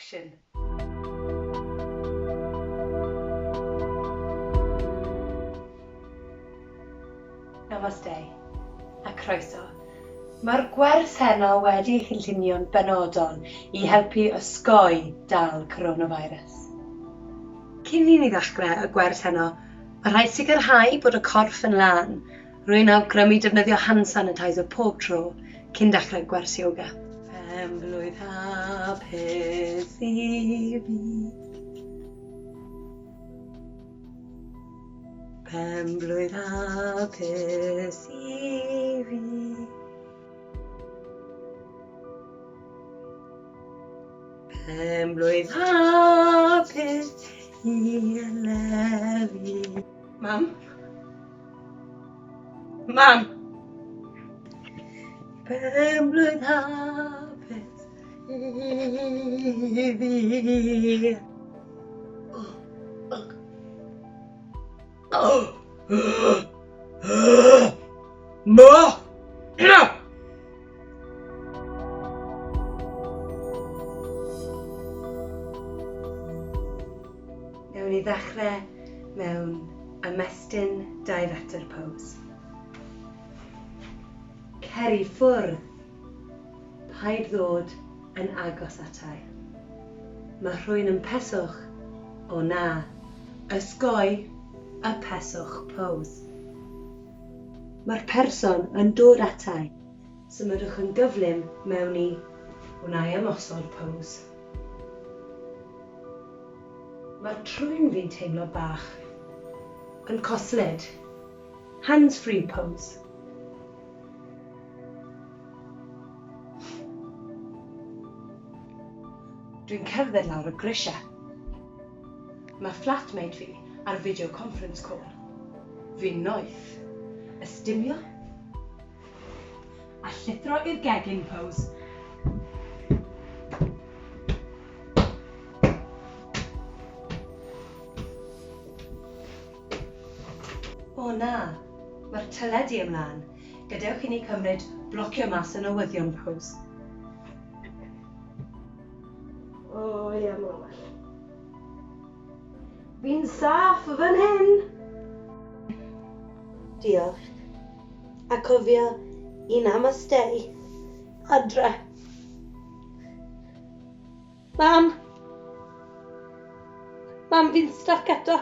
Action. Namaste a croeso. Mae'r gwers heno wedi ei chynllunio'n benodol i helpu osgoi dal coronavirus. Cyn i ni ddechrau y gwers heno, mae rhaid sicrhau bod y corff yn lân. Rwy'n awgrymu defnyddio hand sanitizer pob tro cyn dechrau gwers yoga. Penblwydd hapus i fi. Penblwydd hapus i fi. Penblwydd hapus i Eleri. Mam? Mam! Penblwydd hapus i fi. Ma! Newn ni ddechrau mewn ymestyn dau fetr pose. Cer i ffwrdd. Paid ddod yn agos atai. Mae rhywun yn peswch. O na. Ysgoi y peswch pose. Mae'r person yn dod atai. Symudwch yn gyflym mewn i wna i ymosod pose. Mae'r trwyn fi'n teimlo bach yn coslyd. Hands free pose. Dwi'n cerdded lawr y grisiau. Mae flatmate fi ar video conference call. Fi'n noeth. Ystumio. A llithro i'r gegin pose. O na, mae'r teledu ymlaen. Gadewch i ni cymryd blocio mas y newyddion pose. O ia, mae'n well. Fi'n saff fan hyn! Diolch. A cofio i namaste adre. Mam! Mam, fi'n stuck eto.